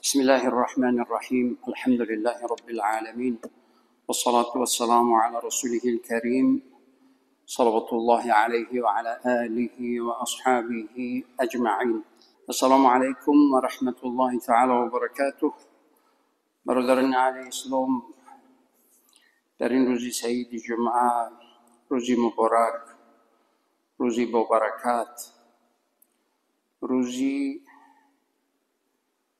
بسم الله الرحمن الرحيم. الحمد لله رب العالمين، والصلاة والسلام على رسوله الكريم صلوات الله عليه وعلى آله وأصحابه أجمعين. السلام عليكم ورحمة الله تعالى وبركاته. برادران علیه اسلام، در این روزی سعید جمعه، روزی مبارک، روزی با برکت، روزی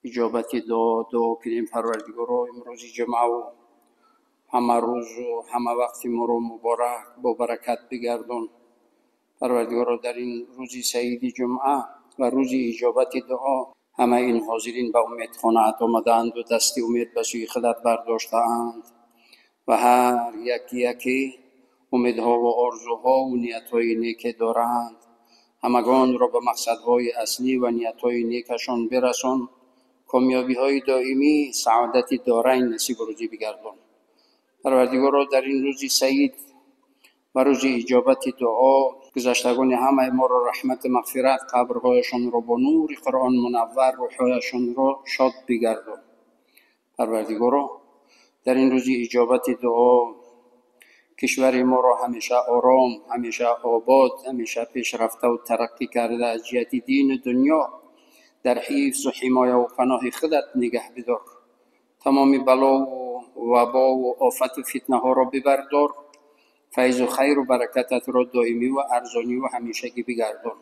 اجابت دعا، دعا کنیم پروردگار امروز جمعه و همه روز و همه وقت ما رو مبارک با برکت بگردان. پروردگار در این روزی سعید جمعه و روزی اجابت دعا همه این حاضرین به امید خانه آمدند و دست امید به سوی خودت برداشته‌اند و هر یکی یکی امیدها و آرزوها و نیت‌های نیک دارند. همگان را به مقصدهای اصلی و نیت‌های نیکشان برسان. کامیابی‌های دائمی، سعادت دارین نصیب روزی بگردان. پروردگار را در این روزی سعید و روز اجابت دعا گذشتگان همه ما را رحمت مغفرت، قبرهایشان را با نور قرآن منور، روحهایشان را شاد بگردان. پروردگارا در این روز اجابت دعا کشور ما را همیشه آرام، همیشه آباد، همیشه پیشرفته و ترقی کرده از جهت دین و دنیا در حفظ و حمایه و پناه خودت نگه بدار. تمام بلا و وبا و آفت و فتنه ها را ببردار. فیض و خیر و برکتت را دائمی و ارزانی و همیشگی بگردان.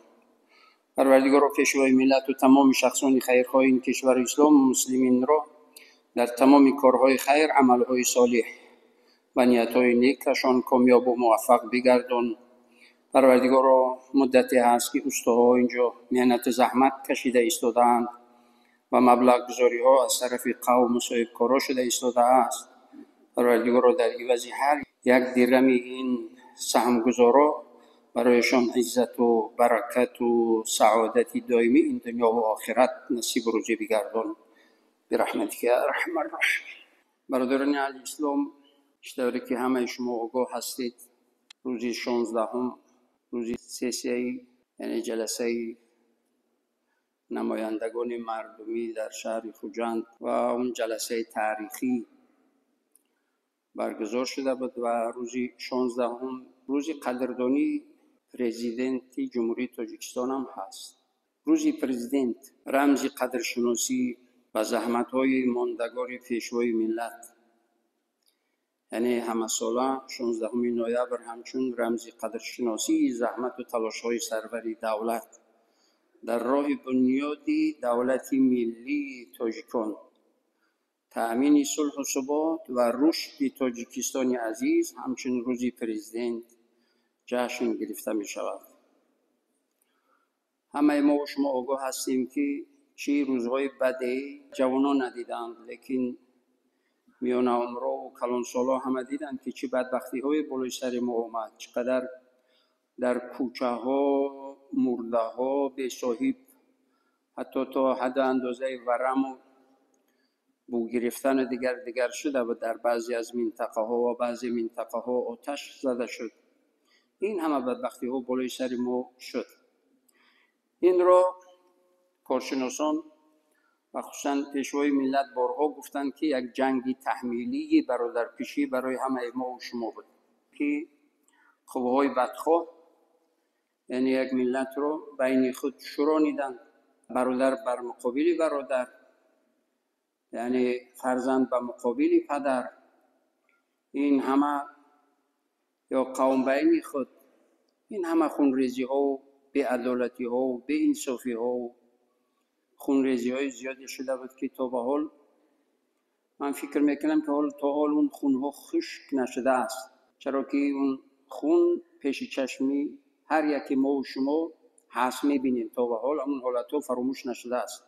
پروردگار پیشوای ملت و تمام شخصان خیرخواه این کشور اسلام و مسلمین را در تمام کارهای خیر، عملهای صالح و نیتهای نیکشان کامیاب و موفق بگردان. پروردگار مدتی هست که استاها اینجا محنت زحمت کشیده ایستاده‌اند و مبلغ گذاری ها از طرف قوم و صاحبکارا شده ایستاده است. پروردگار در عوض هر یک درم این سهمگذارا برایشان عزت و برکت و سعادت دائمی این دنیا و آخرت نصیب روزی بگردان. برحمتک یا ارحم الراحمین. برادران علی اسلام، چطوری که همه شما آگاه هستید، روز 16 روز سیسیه، یعنی جلسه نمایندگان مردمی در شهر خجند و اون جلسه تاریخی برگزار شده بود و روز 16 روز قدردانی پرزیدنت جمهوری تاجیکستان هم هست. روز پرزیدنت رمز قدرشناسی و زحمت‌های ماندگار پیشوای ملت، یعنی همه ساله 16 نوامبر همچون رمز قدرشناسی زحمت و تلاش‌های سروری دولت در راه بنیاد دولت ملی تاجیکان، تأمین صلح و ثبات و رشد تاجیکستان عزیز همچون روز پرزیدنت جشن گرفته می شود. همه ما و شما آگاه هستیم که چه روزهای بدی جوانان ندیدند، لیکن میان عمرا و کلانسالا همه دیدند که چه بدبختی های بالای سر ما آمد، چقدر در کوچه ها مرده ها بی صاحب حتی تا حد اندازه ورم و بو گرفتن دیگر شده و در بعضی از منطقه ها و بعضی منطقه ها آتش زده شد. این همه بدبختی ها بالای سر ما شد. این را کارشناسان و خصوصا پیشوای ملت بارها گفتند که یک جنگ تحمیلی برادرکشی برای همه ما و شما بود که قوهای بدخواه یعنی یک ملت رو بین خود شورانیدند، برادر بر مقابل برادر، یعنی فرزند به مقابل پدر، این همه یا قوم بین خود، این همه خونریزی ها و بی‌عدالتی ها و بی‌انصافی ها و خونریزی های زیادی شده بود که تا به حال من فکر میکنم که حال تا حال اون خون ها خشک نشده است، چرا که اون خون پیش چشمی هر یکی ما و شما هست میبینیم، تا به حال اون حالت ها فراموش نشده است،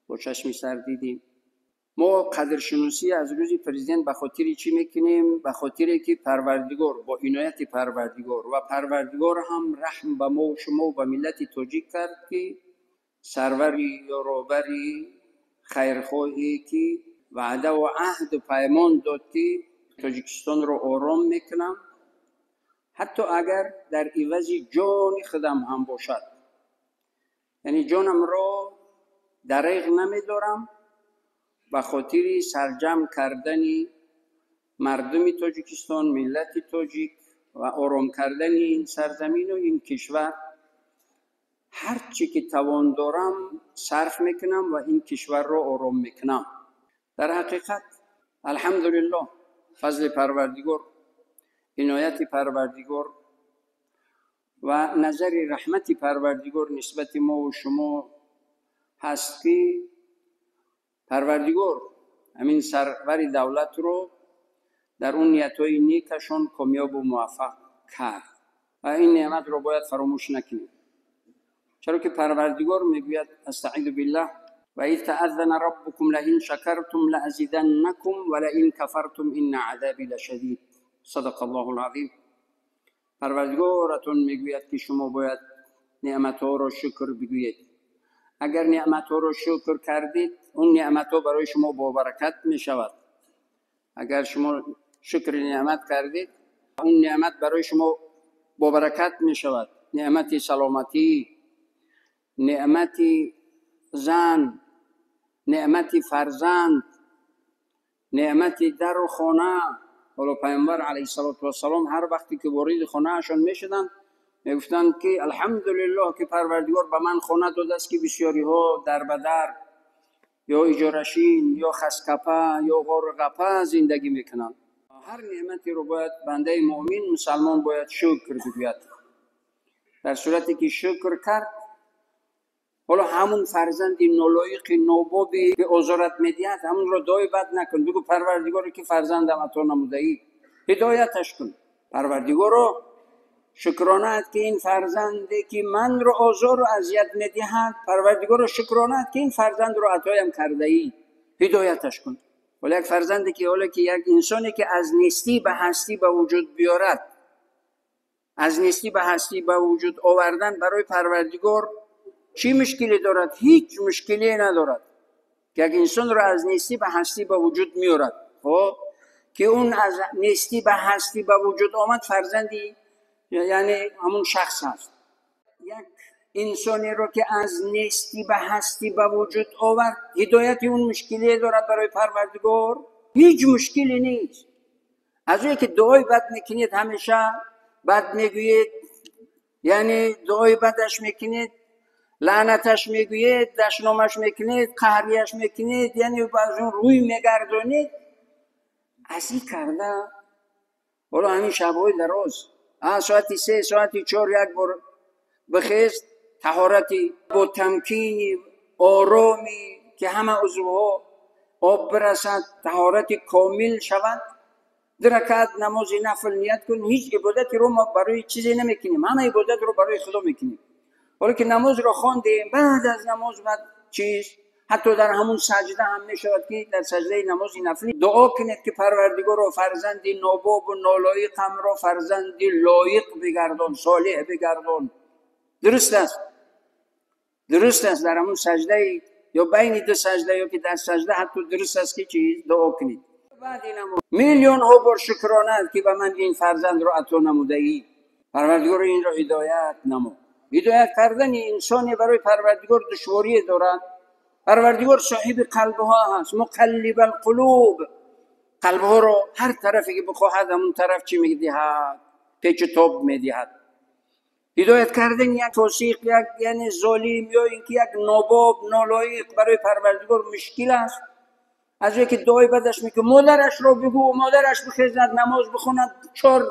با چشم سر دیدیم. ما قدرشناسی از روز پرزیدنت به خاطر چی میکنیم؟ به خاطر که پروردگار با عنایت پروردگار و پروردگار هم رحم به ما و شما و به ملت تاجیک کرد که سروری یا رهبری خیرخواهی که وعده و عهد و پیمان داد که تاجیکستان رو آرام میکنم، حتی اگر در عوض جان خودم هم باشد، یعنی جانم را دریغ نمیدارم، به خاطر سرجم کردن مردم تاجیکستان، ملت تاجیک و آرام کردن این سرزمین و این کشور هر چی که توان دارم صرف میکنم و این کشور را آرام میکنم. در حقیقت الحمدلله فضل پروردگار، عنایت پروردگار و نظر رحمت پروردگار نسبت ما و شما هست که پروردگار همین سرور دولت رو در اون نیت‌های نیکشون کامیاب و موفق کرد و این نعمت رو باید فراموش نکنیم، چرا که پروردگار میگوید استعیذ بالله و اذ تأذن ربکم لئن شکرتم لازیدنکم ولئن کفرتم ان عذابی لشدید. صدق الله العظیم. پروردگارتون میگوید که شما باید نعمت‌ها رو شکر بگویید. اگر نعمت‌ها رو شکر کردید اون نعمت‌ها برای شما با برکت میشود. اگر شما شکر نعمت کردید اون نعمت برای شما با برکت میشود. نعمت سلامتی، نعمت زن، نعمت فرزند، نعمت در و خانه. حالا پیامبر علیه الصلاة والسلام هر وقتی که وارد خانه اشان میشدند میگفتند که الحمدلله که پروردگار به من خانه داده است که بسیاری ها در بدر یا اجارشین یا خسکپه یا غارقپه زندگی میکنند. هر نعمتی رو باید بنده مؤمن مسلمان باید شکر بگوید. در صورتی که شکر کرد، حالا همون فرزند نالایق نابابی که آزارت میدهد همون رو دعای بد نکن، بگو پروردگاری که فرزندم عطا نموده ای هدایتش کن. پروردگار رو شکرانه که این فرزندی که من رو آزار و اذیت میدهد، پروردگار رو شکرانه که این فرزند رو عطایم کرده ای، هدایتش کن. ولی یک فرزندی که حالا که یک انسانی که از نیستی به هستی به وجود بیارد، از نیستی به هستی به وجود آوردن برای پروردگار چی مشکلی دارد؟ هیچ مشکلی ندارد که یک انسان رو از نیستی به هستی به وجود میارد. خب که اون از نیستی به هستی به وجود آمد فرزندی یعنی همون شخص هست. یک انسانی رو که از نیستی به هستی به وجود آورد، هدایت اون مشکلی دارد برای پروردگار؟ هیچ مشکلی نیست. از اونی که دعای بد میکنید همیشه بد میگویید، یعنی دعای بدش میکنید، لعنتش میگویید، دشنامش میکنید، قهریش میکنید، یعنی از اون روی میگردونید. از این کرده حالا همین شبهای دراز ساعتی 3 ساعتی 4 یک بار بخیز، طهارتی با تمکینی آرامی که همه عضوها آب برسد، طهارت کامل شود، 2 رکعت نماز نفل نیت کن. هیچ عبادتی رو ما برای چیزی نمیکنیم، همه عبادت رو برای خدا میکنیم. حالا که نماز رو خواندیم، بعد از نماز بعد چیز، حتی در همون سجده هم میشود که در سجده نماز نفلی دعا کنید که پروردگار رو فرزند ناباب و نالایق هم را فرزند لایق بگردان، صالح بگردان. درست است، درست است. در همون سجده یا بین 2 سجده یا که در سجده حتی درست است که چیز دعا کنید. بعد نماز میلیون ها بار شکرانه که به من این فرزند رو عطا نموده ای، پروردگار این را هدایت نمو. هدایت کردن انسانی برای پروردگار دشواری دارد. پروردگار صاحب قلبها هست، مقلب القلوب، قلبها رو هر طرفی که بخواهد همون طرف چی میدهد، پیچ تاب میدهد. هدایت کردن یک فاسق، یک یعنی ظالم یا اینکه یک ناباب نالایق برای پروردگار مشکل است. از اینکه دعای بدش میکنه، مادرش رو بگو مادرش بخیزد نماز بخواند، 4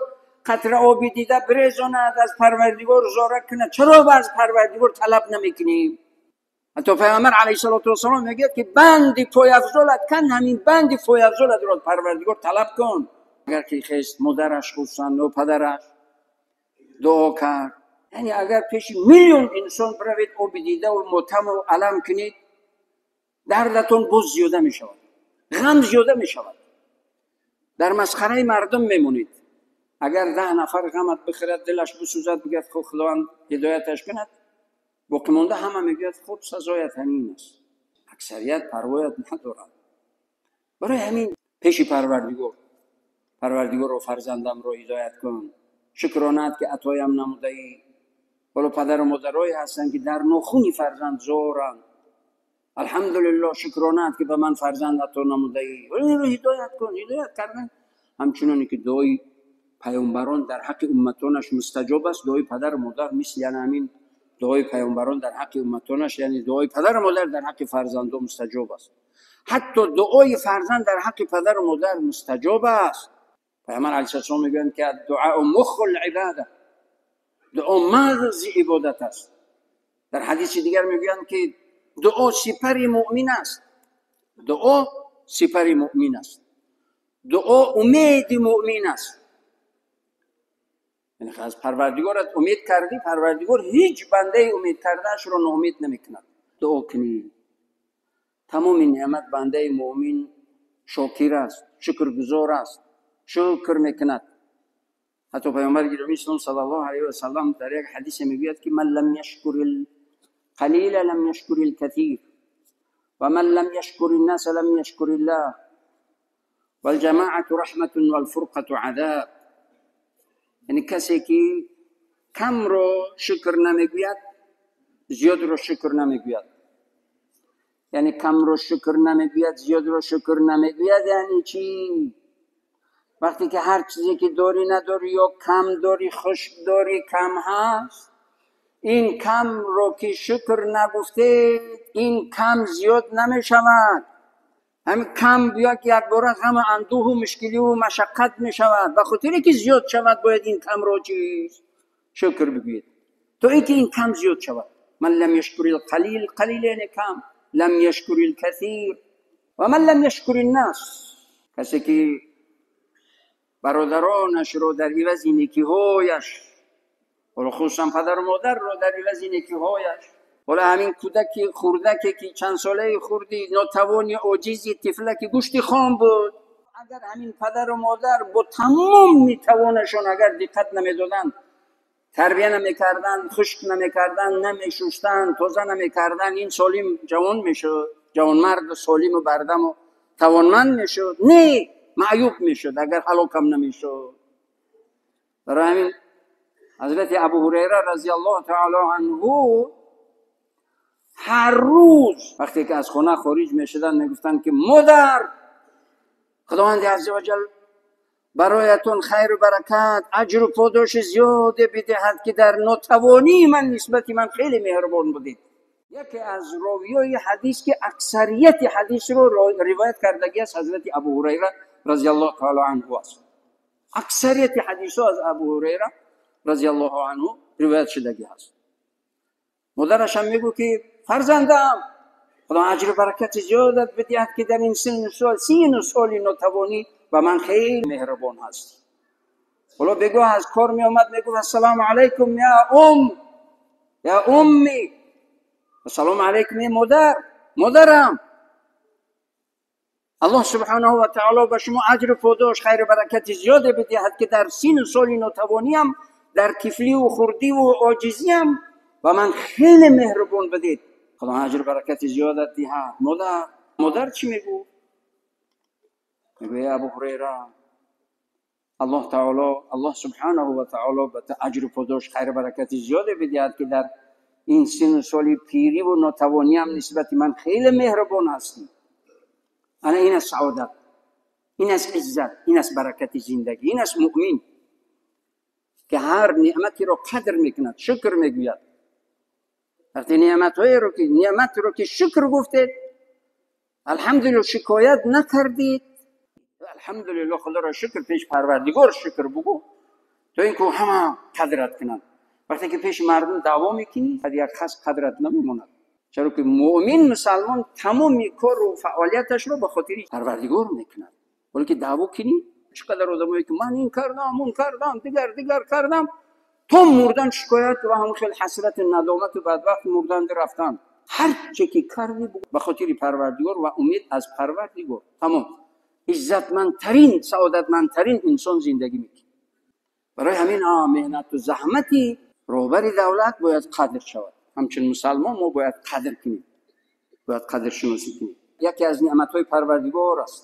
قطره آبی دیده برزاند، از پروردگار زاره کند. چرا از پروردگار طلب نمیکنیم؟ حتی پیامبر علیه الصلاة والسلام میگه که بند پای‌افزالت کن، همین بند پای‌افزالت رو پروردگار طلب کن. اگر که خیست مادرش خصوصا و پدرش دعا کرد، یعنی اگر پیش میلیون انسان بروید آب دیده و ماتم و علم کنید، دردتون باز زیاده میشود، غم زیاده میشود، در مسخره مردم میمونید. اگر 10 نفر غمت بخورد، دلش بسوزد، بگید خب خداوند هدایتش کند، باقی مانده همه میگوید خب سزایت همین است. اکثریت پروایت ندارند. برای همین پیش پروردگار، پروردگار رو فرزندم رو هدایت کن، شکرانت که عطایم نموده ای. حالا پدر و مادرایی هستند که در ناخونی فرزند زارند، Алҳамдулиллоҳ, шукронат ки ба ман фарзанд ато намудаӣ. Инро ҳидоят кун. Ҳидоят кардан ҳамчуноне ки дуои паёмбарон дар ҳаққи умматонаш мустаҷоб аст, дуои падару модар мисли яъне ҳамин дуои паёмбарон дар ҳаққи умматонаш, яъне дуои падару модар дар ҳаққи фарзандон мустаҷоб аст. Ҳатто дуои фарзанд дар ҳаққи падару модар мустаҷоб аст. Паёмбар алайҳиссалом мегӯянд ки дуо мухул ибода, дуо мағзи ибодат аст. Дар ҳадиси дигар мегӯянд ки дуо сипари муъмин аст. Дуо сипари муъмин аст. Дуо умеди муъмин аст. Яъне аз Парвардигорат умед кардӣ, Парвардигор ҳеҷ бандаи умед кардаашро ноумед намекунад. Дуо кунӣ. Тамоми неъмат бандаи муъмин шокир аст, шукргузор аст, шукр мекунад. Ҳатто Паёмбари гиромии Ислом саллаллоҳу алайҳи васаллам дар як ҳадисе мегӯяд ки ман лам яшкури лқалила лам яшкури лкатир ва ман лам яшкури ннаса лам яшкури ллаҳ валҷамаату раҳматун валфурқату азаб. Яъне касе ки камро шукр намегӯяд, зиёдро шукр намегӯяд. Яъне камро шукр намегӯяд, зиёдро шукр намегӯяд. Яъне чӣ? Вақте ки ҳар чизе ки дорӣ надорӣ ё кам дорӣ, хушк дорӣ, кам ҳаст, ин камро ки шукр нагуфтед, ин кам зиёд намешавад. Ҳамин кам биё ки якбора ғаму андӯҳу мушкиливу машаққат мешавад. Ба хотире ки зиёд шавад, бояд ин камро чиз шукр бигӯед, то ин ки ин кам зиёд шавад. Ман лам яшкури лқалил, қалил яъне кам, лам яшкури лкасир ва ман лам яшкури ннас. Касе ки бародаронашро дар ивази некиҳояш, ҳоло хусусан падару модарро дар ивази некиҳояш, ҳоло ҳамин кӯдаки хурдаке ки чанд солаи хурди нотавони оҷизи тифлаки гӯшти хом буд, агар ҳамин падару модар бо тамоми тавонашон агар диққат намедоданд, тарбия намекарданд, хушк намекарданд, намешуштанд, тоза намекарданд, ин солим ҷавон мешуд, ҷавонмарду солиму бардаму тавонманд мешуд? Не, маъюб мешуд, агар ҳалокам намешуд. Барои ҳамин ҳазрати Абу Ҳурайра разияллоҳу таоло анҳу ҳар рӯз вақте ки аз хона хориҷ мешуданд, мегуфтанд ки модар, Худованди азза ва ҷал бароятон хайру баракат, аҷру подоши зиёде бидиҳад ки дар нотавонии ман нисбати ман хеле меҳрубон будед. Яке аз ровиёи ҳадис ки аксарияти ҳадисро ривоят кардагӣ аст, ҳазрати Абу Ҳурайра разияллоҳу таоло анҳу аст. Аксарияти ҳадисҳо аз Абу Ҳурайра разияллоҳу анҳу ривоят шудагӣ ҳаст. Модарашам мегӯ ки фарзандам, Худо аҷру баракати зиёдат бидиҳад ки дар ин сину соли нотавонӣ ба ман хеле меҳрубон ҳастӣ. Ҳоло бегоҳ аз кор меомад, мегуфт ассалому алайкум я ум, я умми, ассалому алайкум эй модар, модарам. Аллоҳ субҳанаҳу ва таоло ба шумо аҷру подош, хайру баракати зиёде бидиҳад ки дар сину соли нотавониям, дар тифливу хурдиву оҷизиям ба ман хеле меҳрубон будед. Худо аҷру баракати зиёдат диҳад. Модар, модар чӣ мегӯ? Мегӯ эй Абу Ҳурайра, Аллоҳ таоло, Аллоҳ субҳанаҳу ва таоло ба ту аҷру подош, хайру баракати зиёде бидиҳад ки дар ин сину соли пириву нотавониям нисбати ман хеле меҳрубон ҳастӣ. Ана ин аст саодат, ин аст иззат, ин аст баракати зиндагӣ, ин аст муъмин ки ҳар неъматеро қадр мекунад, шукр мегӯяд. Вақте неъматҳоеро ки неъматро ки шукр гуфтед, алҳамдулиллоҳ шикоят накардед, алҳамдулиллоҳ Худоро шукр, пеш Парвардигор шукр бугӯ, то ин ки ҳама қадрат кунанд. Вақте ки пеши мардум даъво мекунӣ, як хас қадрат намемонад. Чаро ки муъмин мусалмон тамоми кору фаъолияташро ба хотири Парвардигор мекунад. Ҳоло ки даъво кунӣ, чӣ қадар одамое ки ман ин кардам, он кардам, дигар дигар кардам, то мурдан шикоят ва ҳамон хел ҳасрату надомату бадбахт мурданду рафтан. Ҳар че ки кардӣ ба хотири Парвардигор ва умед аз Парвардигор. Тамом. Иззатмандтарин, саодатмандтарин инсон зиндагӣ мекунад. Барои ҳамин меҳнату заҳмати роҳбари давлат бояд қадр шавад. Ҳамчун мусалмон мо бояд қадр кунем, бояд қадршиносӣ кунем. Яке аз неъматҳои Парвардигор аст.